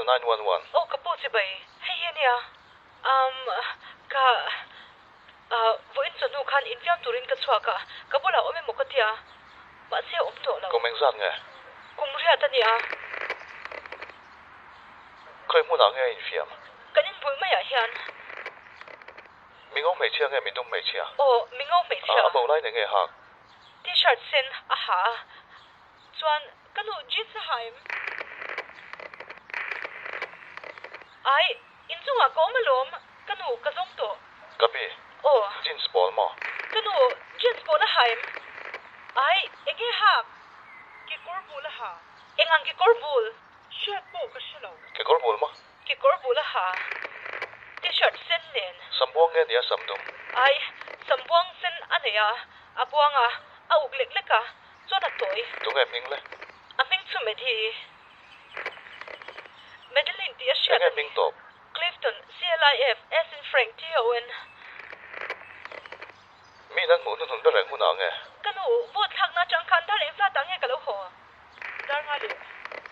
Jacksonville 911. Aw ka pu chibai, hei hi ania. Um, ka ah vawiin chawhnu khan infiam turin ka chhuak a, ka bulah awm emaw ka tia, mahse a awm tawh lo. Kum engzat nge? Kum riat ania. Khawi hmunah nge a infiam? Kan inbul maiah hian. Mingo hmeichhia nge midum hmeichhia? Aw, mingo hmeichhia. A bo lai nen nge hak? T-shirt sen a ha a, chuan ka nu jeans a ha em? Ai, inchungah ka awm alawm, ka nu ka zawng tawh. Ka pi, Aw. Jeans pawl maw? Ka nu, jeans pawl a ha em? Ai, enge hak? Kekawr bul a ha. Eng ang kekawr bul? Hriat pawh ka hre lo. Kekawr bul maw? Kekawr bul a ha. T-shirt sen nen. Sambuang nge nia samdum? Ai, sambuang sen a nei a, a buang a, a uk lek lek a, chuan a tawi. Tunge hming le? A hming chu Medi. Madeline tih a hriat a Enge ni. hming tawp? Clifton, C-L-I-F, S in Frank, T-O-N. Mi nan hmuh hnuhnun ber reng hunah nge? Ka nu, vote thlakna atang khan dar engzatah nge ka lo haw? Dar nga leh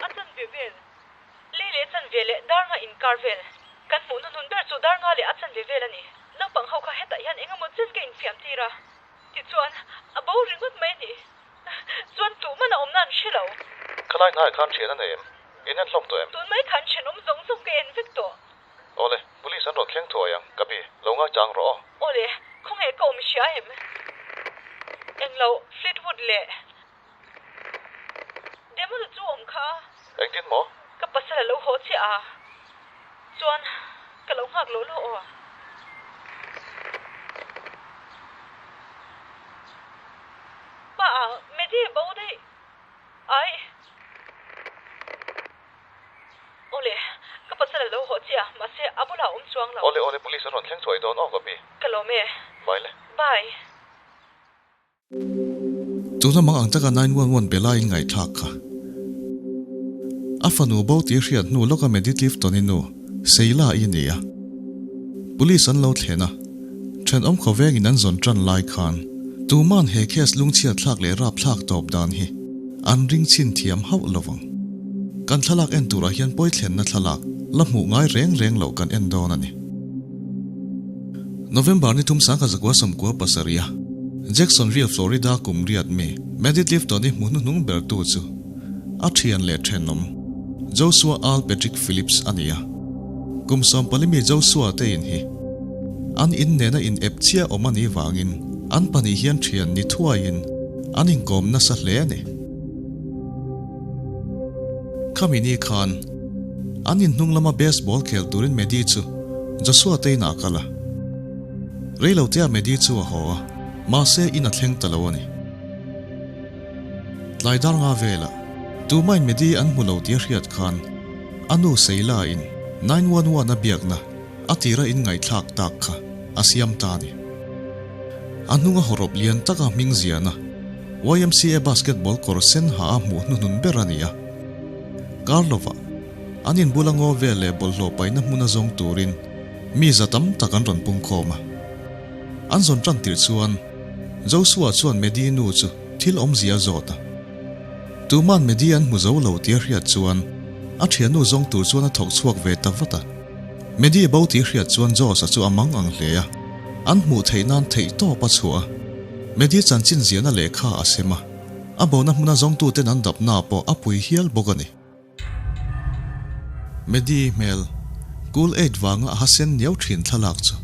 a chanve vel. Lei leh chanve leh dar nga inkar vel. Kan hmuh hnuhnun ber chu dar nga leh a chanve vel a ni. Naupang ho kha hetah hian eng emaw chen ka infiam tir a. Tichuan, a bo ringawt mai a ni. Chuan tuh man a awmna an hre lo. Khalai hnaiah khan thian a nei em? In en hlawm tawh em? Tun mai khan thenawm zawng zawng ka en vek tawh. Awle, police an rawn thleng thuai ang, ka pi, lo ngaichang rawh aw. Awle, khawnge ka awm hria em? Englo, Fleetwood leh Demon chu awm kha. Engtin maw? Ka pasal a lo haw chiah a, chuan ka lo nghak lo lo aw. Pa a, Medi bo daih. Ai. Awle, ka pasal a lo haw chiah a, mahse a bulah a awm chuang lo. Awle, awle, police an rawn thleng thuai dawn aw ka pi. Ka lawm e. Bye le. Bye. Tuna mang ang taka 911 be laiin ngaihthlak kha. A fanu bo tih hriat hnu lawka Medi Clifton-i nu, Sheila i ni a. Police an lo thlen a, thenawm khawvengin an zawn tan lai khan tuman he case lungchhiat thlak leh rap thlak tawp dan hi an ring chhin thiam hauh lovang. Kan thlalak en turah hian pawi thlenna thlalak la hmuh ngai reng reng loh kan en dawn a ni. November ni thum sangkhat zakua sawmkua pasarih a Jacksonville, Florida kum riat mi Maddie Clifton-i hmu hnuhnung ber tu chu a thian leh thenawm Joshua Earl Patrick Phillips a ni a. Kum sawmpali mi Joshua te in hi an in nena in ep chiah awm a nih vangin an pahnih hian thian ni thuaiin an inkawm nasa hle a ni. Khami ni khan an inhnung lama baseball khel turin Maddie chu Joshua te inah a kal a. Reilo tea Maddie chu a haw a, mahse in a thleng ta lo a ni. Tlai dar nga velah tumain Maddie an hmu lo tih a hriat khan a nu Seila in 911 a biakna a tira in ngaihthlak tak kha a siam ta a ni. A hnunga hawrawp lian taka hming ziahna YMCA basketball kawr sen ha a hmuh hnuhnun ber a ni a. Kar lovah an inbula ngaw vel leh bawlhhlawh paihna hmuna zawng turin mi za tam tak an rawn pung khawm a. An zawn tan tirh chuan Joshua chuan Medi nu chu thil awmzia a zawt a. Tuman Medi an hmu zo lo tih a hriat chuan a thiannu zawng tur chuan a thawk chhuak ve ta vat a. Medi bo tih hriat chuan Josh-a chu a mang ang hle a, an hmuh theih nan theih tawp a chhuah a. Medi chanchin ziahna lehkha a sem a, a bona hmuna zawngtuten an dapna pawh a pui hial bawk a ni. Medi hmel Cool Aid vanga a hasen niau thin thlalak chu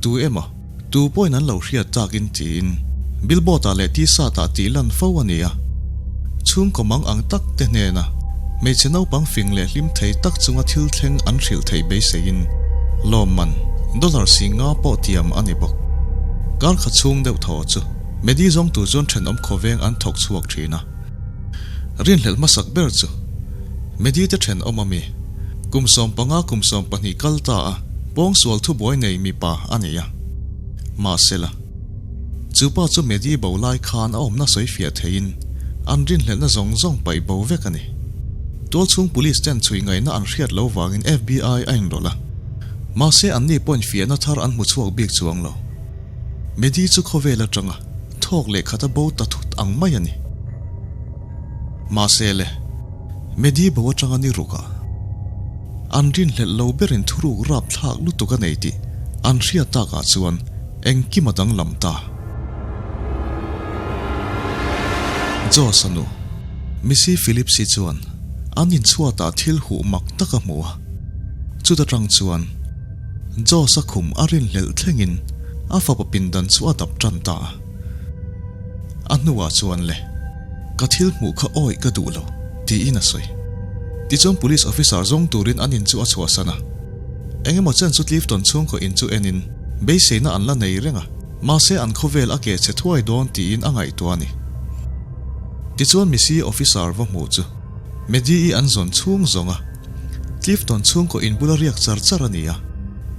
tu emaw tu pawhin an lo hriat takin tiin billboard ah leh t-shirt ah tih lan fo a ni a. Chhungkaw mang ang tak te hnena hmeichhe naupang fing leh hlim thei tak chunga thil thleng an hrilh theih beiseiin lawmman dollar si nga pawh tiam a ni bawk. Kar kha chhung deuh thaw chu Medi zawng tur chuan thenawm khawveng an thawk chhuak thin a. Rinhlelh hmasak ber chu Medi te thenawm a mi, kum 15 kum 12 kal ta a pawngsual thubuai nei mipa a ni a. Mahsela, chu pa chu Medi bo lai khan a awmna sawi fiah theiin an rinhlelhna zawng zawng paih bo vek a ni. Tualchhung Police ten chhui ngaihna an hriat lo vangin FBI a inrawlh a. Mahse anni pawhin fiahna thar an hmu chhuak bik chuang lo. Medi chu khawvel atanga thawk leh khat a bo ta thut ang mai a ni. Mahse le, Medi bo atanga ni ruk ah. An rinhlelh lo berin thuruk rapthlak lutuk a nei tih an hriat takah chuan engkim a danglam ta. Josh-a nu, Missy Phillips-i chuan an inchhuatah thil huh mak tak a hmu a. Chuta tang chuan Josh-a khum a rinhlelh thlengin a fapa pindan chu a dap tan ta a. A hnuah chuan le, ka thil hmuh kha awih ka duh lo, tiin a sawi. Tichuan Police officer zawng turin an in chu a chhuahsan a. Eng emaw chen chu Clifton chhungkaw in chu enin beiseina an la nei reng a, mahse an khawvel a ke chhe thuai dawn tiin a ngaihtuah a ni. Tichuan Missy officer va hmuh chu Maddie-i an zawn chhung zawng a, Clifton chhungkaw in bula riak char char a ni a,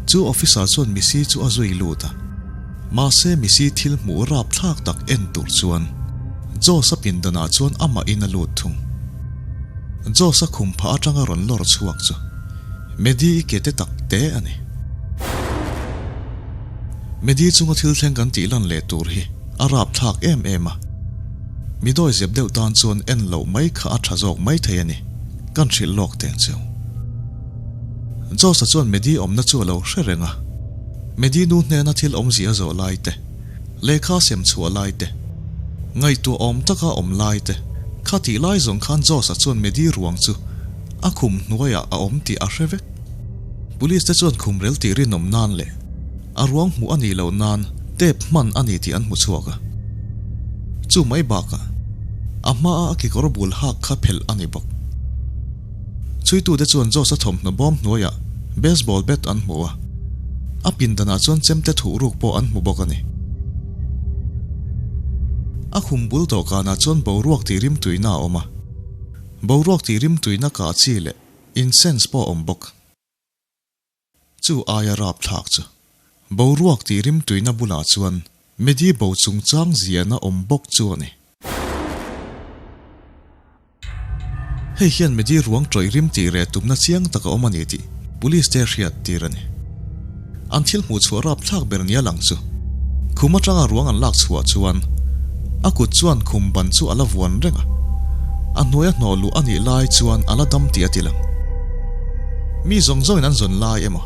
chu officer chuan Missy chu a zui lut a. Mahse Missy thil hmuh rapthlak tak en tur chuan Josh-a pindanah chuan amah in a lut thung. Josh-a khum phah atanga rawn lawr chhuak chu Maddie-i ke te tak te a ni. Maddie chunga thil thleng kan tih lan leh tur hi a rapthlak em em a, mi dawi zep deuh tan chuan en loh mai kha a tha zawk mai thei a ni, kan hrilh lawk teng cheu. Josh-a chuan Maddie awmna chu a lo hre reng a. Medi nu hnena thil awmzia a zawh lai te, lehkha sem chhuah lai te, ngaihtuah awm taka awm lai te, kha tih lai zawng khan Josh-a chuan Medi ruang chu a khum hnuaiah a awm tih a hre vek. Police te chuan khum rel tih rinawm nan leh a ruang hmuh a nih loh nan tape hman a ni tih an hmu chhuak a. Chu mai bakah a hmaa a kekawr bul hak kha phelh a ni bawk. Chhuitute chuan Josh-a thawmhnaw bawm hnuaiah baseball bat an hmu a, a pindanah chuan chemte thuh ruk pawh an hmu bawk a ni. A khum bul dawhkanah chuan boruak tih rimtuina a awm a, boruak tih rimtuina kah chi leh incense pawh a awm bawk. Chu aia rapthlak chu boruak tih rimtuina bulah chuan Medi bo chungchang ziahna awm bawk chu a ni. Hei hian Medi ruang tawih rim tih reh tumna chiang tak a awm a ni tih Police te hriat tir a ni. An thil hmuh chhuah rapthlak ber nia lang chu khum atanga ruang an lak chhuah chuan a kut chuan khum ban chu a la vuan reng a, a hnuaia hnawh luh a nih lai chuan a la dam tih a ti lang. Mi zawng zawngin an zawn lai emaw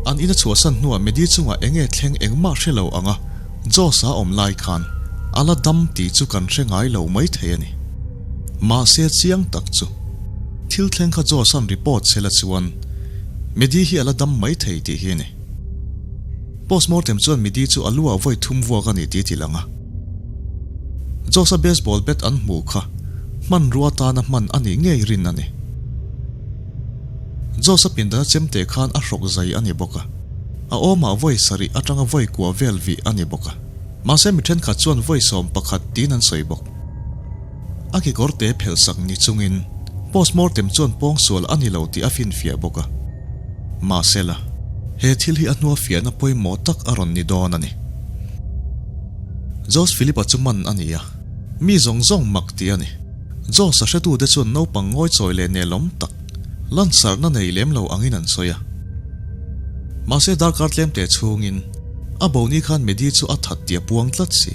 an ina chhuahsan hnuah Medi chungah eng nge thleng engmah hre lo anga Josh-a awm lai khan a la dam tih chu kan hre ngai lo mai thei a ni. Mahse chiang tak chu thil thleng kha Josh-a'n report che la chuan Medi hi a la dam mai thei tih hi a ni. Postmortem chuan Medi chu a lu ah vawi thum vuak a ni tih a ti lang a. Josh-a baseball bat an hmuh kha hmanrua tana hman a nih ngei rin a ni. Josh-a pindana chemte khan a hrawk zai a ni bawk a, a awmah vawi sarih atanga vawi kua vel vih a ni bawk a. Mahse mi thenkhat chuan vawi 11 tiin an sawi bawk. A kekawr te phelh sak ni chungin postmortem chuan pawngsual a ni lo tih a finfiah bawk a. Mahsela, he thil hi a hnua fiahna pawimawh tak a rawn ni dawn a ni. Josh Philip-a chu man a ni a, mi zawng zawng mak tih a ni. Josh-a hretute chuan naupang ngawichawi leh nelawm tak, lansarhna nei lem lo angin an sawi a. Mahse darkar tlemte chhungin a boni khan Medi chu a that tih a puang tlat si.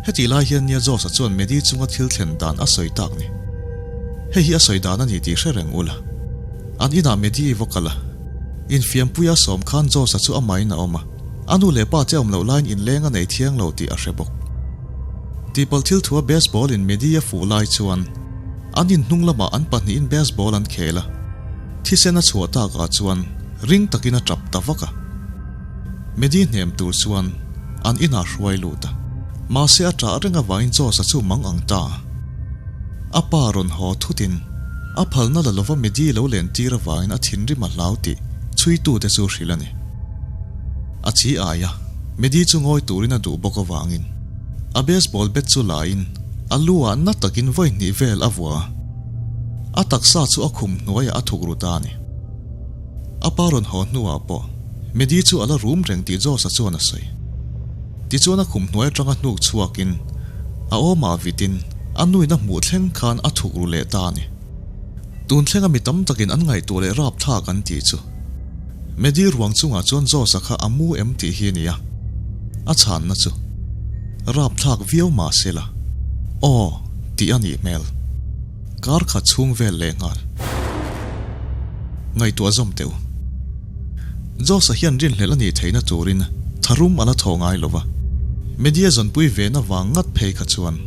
Hetih lai hian nia Josh-a chuan Medi chunga thil thlen dan a sawi tak ni. Hei hi a sawi dan a ni tih hre reng ula. An inah Medi i va kal a. Infiampuia sawm khan Josh-a chu amahin a awm a. A nu leh pa che awm loh laiin inleng a nei thiang lo tih a hre bawk. Tihpalh thil thua baseball in Medi a fuh lai chuan an inhnung lamah an pahnihin baseball an khel a. Thisen a chhuah takah chuan ring takin a tap ta vak a. Medi hnem tur chuan an inah hruai lut a. Mahse a tah reng avangin Josh-a chu mang ang ta a. A pa rawn haw thutin a phalna la lova Medi lo len tir avangin a thinrim a hlau tih chhuitute chu hrilh a ni. A chi ai a, Medi chu ngawi turin a duh bawk avangin a baseball bat chu lain a lu ah na takin vawi hnih vel a vua a. A taksa chu a khum hnuaiah a thuk ru ta a ni. A pa rawn haw hnuah pawh Medi chu a la rum reng tih Josh-a chuan a sawi. Tichuan a khum hnuai atanga hnuk chhuakin a awmah vitin a nuin a hmuh thleng khan a thuk ru leh ta a ni. Tun thlenga mi tam takin an ngaihtuah leh rapthlak an tih chu Medi ruang chungah chuan Josh-a kha a mu em tih hi a ni a, a chhanna chu rapthlak viau mah se la, aw tih a nih hmel. Kar khat chhung vel leh nghal. Ngaihtuah zawm teh u. Josa hian rinhlelh a nih theihna turin tharum a la thaw ngai lo va, media zawnpui vena vang ngat phei kha chuan.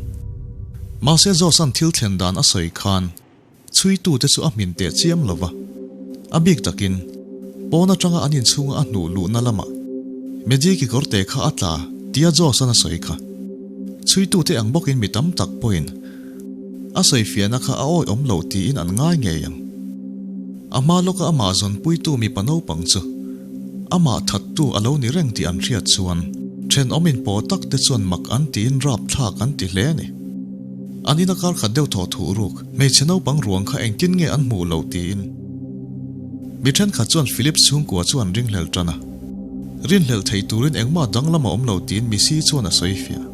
Mahse Josa'n thil thlen dan a sawi khan chhuitute chu a hmin teh chiam lo va, a bik takin pawn atanga an inchhunga a hnuh luhna lamah media kekawr te kha a tla tia Josa'n a sawi kha. Chhuitute ang bawkin mi tam tak pawhin A sawifiahna kha a awih awm lo tiin an ngai ngei ang. A hma lawka amah zawnpuitu mipa naupang chu amah thattu a lo ni reng tih an hriat chuan thenawm inpawh tak te chuan mak an tiin rapthlak an ti hle a ni. An ina kar khat deuh thaw thuh ruk hmeichhe naupang ruang kha engtin nge an hmuh lo tiin mi thenkhat chuan Philip chhungkua chu an ringhlel tan a. Rinhlelh thei turin engmah danglam a awm lo tiin Missy chuan a sawifiah.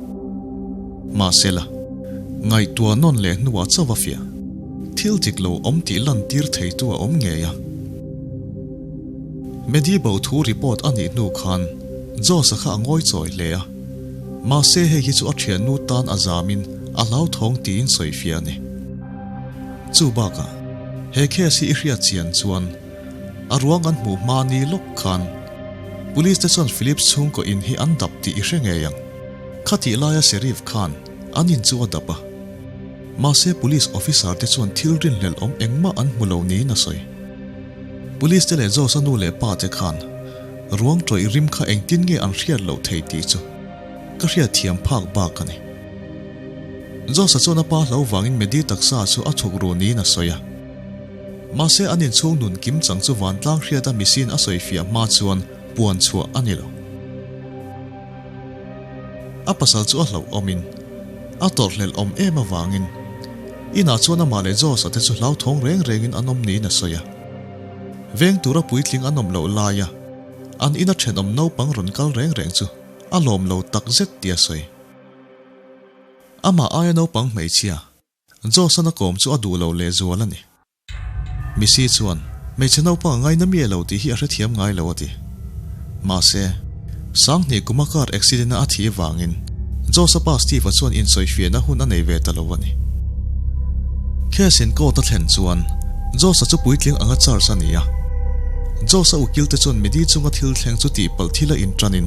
Mahsela, ngaihtuah nawn leh hnuah chauh a fiah. Thil dik lo awm tih lantir theitu a awm ngei a. Medi bo thu report a nih hnu khan Josh-a kha a ngawi chawi hle a. Mahse hei hi chu a thiannu tan a zamin a hlauthawng tiin sawifiah a ni. Chu bakah, he case hi i hriat chian chuan a ruang an hmuh hma ni lawk khan Police te chuan Philip chhungkaw in hi an dap tih i hre ngei ang. Khatih laia Sheriff khan an in chu a dap a. Mahse Police officer te chuan thil rinhlelh awm engmah an hmu lo niin a sawi. Police te leh Josh-a nu leh pa te khan ruang tawih rim kha engtin nge an hriat loh thei tih chu ka hriat thiam phak bak a ni. Josh-a chuan a pa hlo vangin Medi taksa chu a thuk ru niin a sawi a. Mahse an inchhung nun kim chang chu vantlang hriata misiin a sawi fiah hma chuan puan chhuah a ni lo. A pasal chu a hlauh awmin, a tawrhhlelh awm em avangin inah chuan amah leh Josh-a te chu hlauthawng reng rengin an awm niin a sawi a. Veng tura puitling an awm loh laia an ina thenawm naupang rawn kal reng reng chu a lawm lo takzet tih a sawi. Amah aia naupang hmeichhia Josh-an a kawm chu a duh lo lehzual a ni. Missy chuan, Hmeichhe naupang a ngaina miah lo tih hi a hrethiam ngai lo a ti. Mahse, Sanghnih kuma car accident a a thih vangin Josh-a pa Steve-a chuan insawifiahna hun a nei ve ta lo a ni. Case in court a thlen chuan Josh-a chu puitling anga charge a ni a. Josh-a ukil te chuan midi chunga thil thleng chu tihpalh thil a inṭanin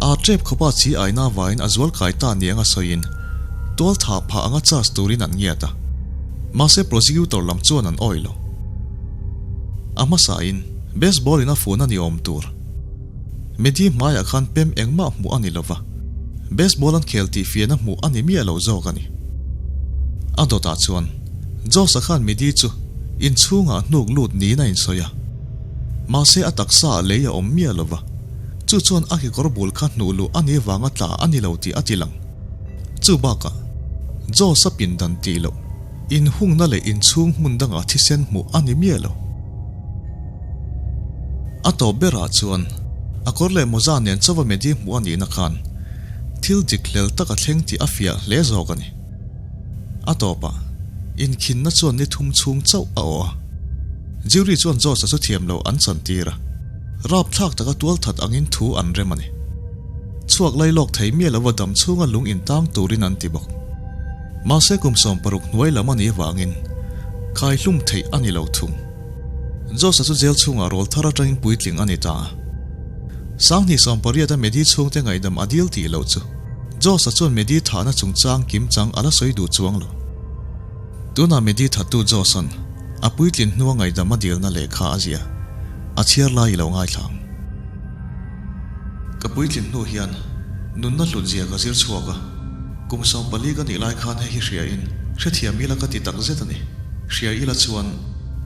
a tep khawpa chi aina vaiin a zual kai ta ni anga sawiin tual tha phah anga charge turin an ngiat a. Mahse prosecutor lam chuan an awih lo. A hmasain baseball in a fun a ni awm tur. Medi hmaiah khan pem engmah hmuh a ni lova, baseball an khel tih fiahna hmuh a ni miah lo zawk a ni. A dawtah chuan Josh-a khan Medi chu inchhungah hnuk lut niin a insawi a. Mahse a taksa ah lei a awm miah lova, chu chuan a kekawr bul kha hnuh luh a ni vanga tla a ni lo tih a ti lang. Chu bakah, Josh-a pindan tih loh, inhungna leh inchhung hmun dangah thisen hmuh a ni miah lo. A tawp berah chuan, a kawr leh mawza nen chauha Medi hmuh a nihna khan thil dik hlel tak a thleng tih a fiah hle zawk a ni. A tawpah, inkhinna chuan ni thum chhung chauh a awh a. Jury chuan Josh-a chu thiam loh an chantir a, rapthlak taka tualthat angin thu an rem a ni. Chhuak lai lawk thei miah lova dam chhunga lung intang turin an ti bawk. Mahse kum 60 hnuai lam a nih avangin khai hlum theih a ni lo thung. Josh-a chu jail chhungah rawl thar atangin puitling a ni ta a. Sanghnih 80 a Medi chhungte ngaihdam a dil tih loh chu Josh-a chuan Medi thahna chungchang kimchang a la sawi duh chuang lo. Tunah Medi thattu Josh-a'n a puitlin hnua ngaihdam a dilna lehkha a ziah a chhiar lai i lo ngaithla ang. Ka puitlin hnu hian nunna hlut zia ka zir chhuak a, kum 40 ka nih lai khan hei hi hria in hrethiam ila ka ti tak zet a ni. Hria ila chuan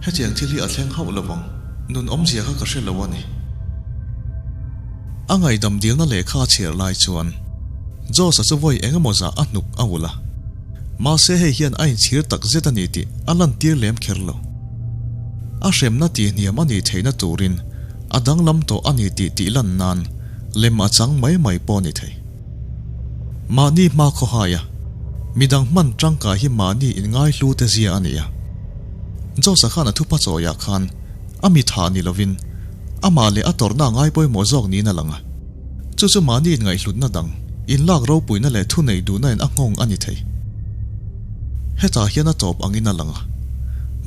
hetiang thil hi a thleng hauh lo vang, nun awmzia kha ka hre lo a ni. A ngaihdam dilna lehkha a chhiar lai chuan Josh-a chu vawi eng emaw zah a hnuk a ulh a, mahse hei hian a inchhir tak zet a ni tih a lantir lem kher lo. A hremna tihhniam a nih theihna turin A danglam tawh a ni tih tih lan nan lem a chang mai mai pawh a ni thei. Mahni hma khawhai a, midang hman tangkai hi mahni inngaihlu te zia a ni a. Josa khan a thupa chawiah khan a mi tha ni lovin amah leh a tawrhna a ngai pawimawh zawk niin a lang a. Chu chu mahni inngaihhlutna dang, inlak ropuina leh thuneih duhna in a nghawng a ni thei. Hetah hian a tawp angin a lang a,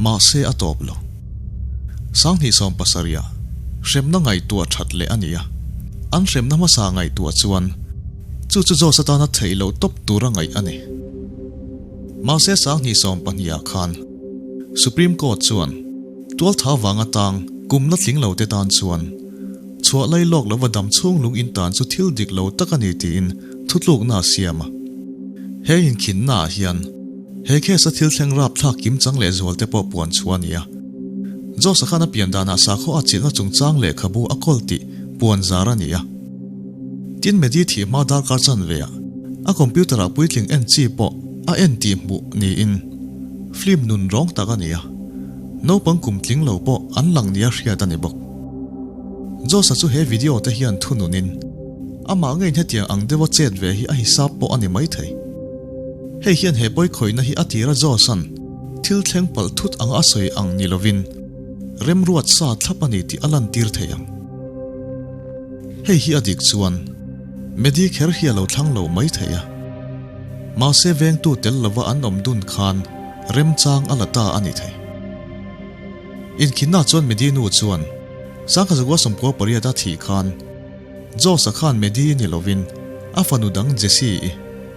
mahse a tawp lo. 27 ah hremna ngaihtuah that leh a ni a, an hremna hmasa ngaihtuah chuan chu chu Josh atana theih loh tawp tura ngaih a ni. Mahse 2012 ah khan Supreme Court chuan tualtha vanga tang kum la tling lo te tan chuan chhuah lai lawk lova dam chhung lung in tan chu thil dik lo tak a ni tiin thutlukna a siam a. He inkhinna ah hian he case a thil thleng rapthlak kim chang leh zual te pawh puan chhuah a ni a. Josa khan a pian danah sakhaw a chilhna chungchang lehkhabu a kawl tih puan zar a ni a. Tin Medi thih hma darkar chanve ah a computer ah puitling en chi pawh a en tih hmuh niin film nun rawng tak a ni a, naupang kum tling lo pawh an lang nia hriat a ni bawk. Josa chu he video te hian thununin amah ngeiin hetiang ang deuha chet ve hi a hisap pawh a ni maithei. Hei hian he pawikhawihna hi a tira Josa'n thil thleng palh thut anga a sawi ang ni lovin remruat sa thlap a ni tih a lantir thei ang. Hei hi a dik chuan Medi kher hi a lo thlang lo mai thei a. Mahse vengtu tel lova an awm dun khan remchang a la ta a ni thei. Inkhinna chuan Medi nu chuan Sangkhazagua 98 a thih khan Josa khan Medi ni lovin a fanu dang Jessie-i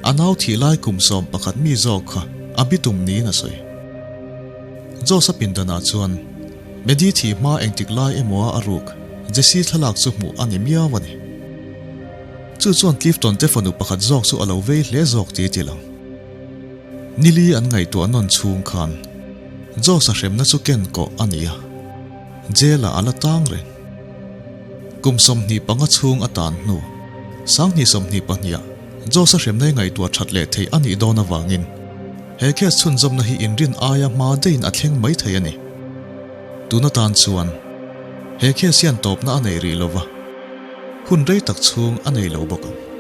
a nau thih lai kum 11 mi zawk kha a bitum niin a sawi. Josa pindanah chuan Medi thih hma engtik lai emaw a ruk Jessie thlalak chu hmuh a ni miau a ni. Chu chuan Clifton te fanu pakhat zawk chu a lo vei hle zawk ti ti lang. Nili an ngaihtuah nawn chhung khan Josa hremna chu ken kawh a ni a, jail ah a la tang reng. Kum 25 chhung a tan hnu, 2022 ah Josa hremna i ngaihtuah that leh theih a nih dawn avangin he case chhunzawmna hi inrin aia hma deihin a thleng mai thei a ni. Tuna tan chuan he case hian tawpna a nei rih lova, hun rei tak chhung a nei lo bawk ang.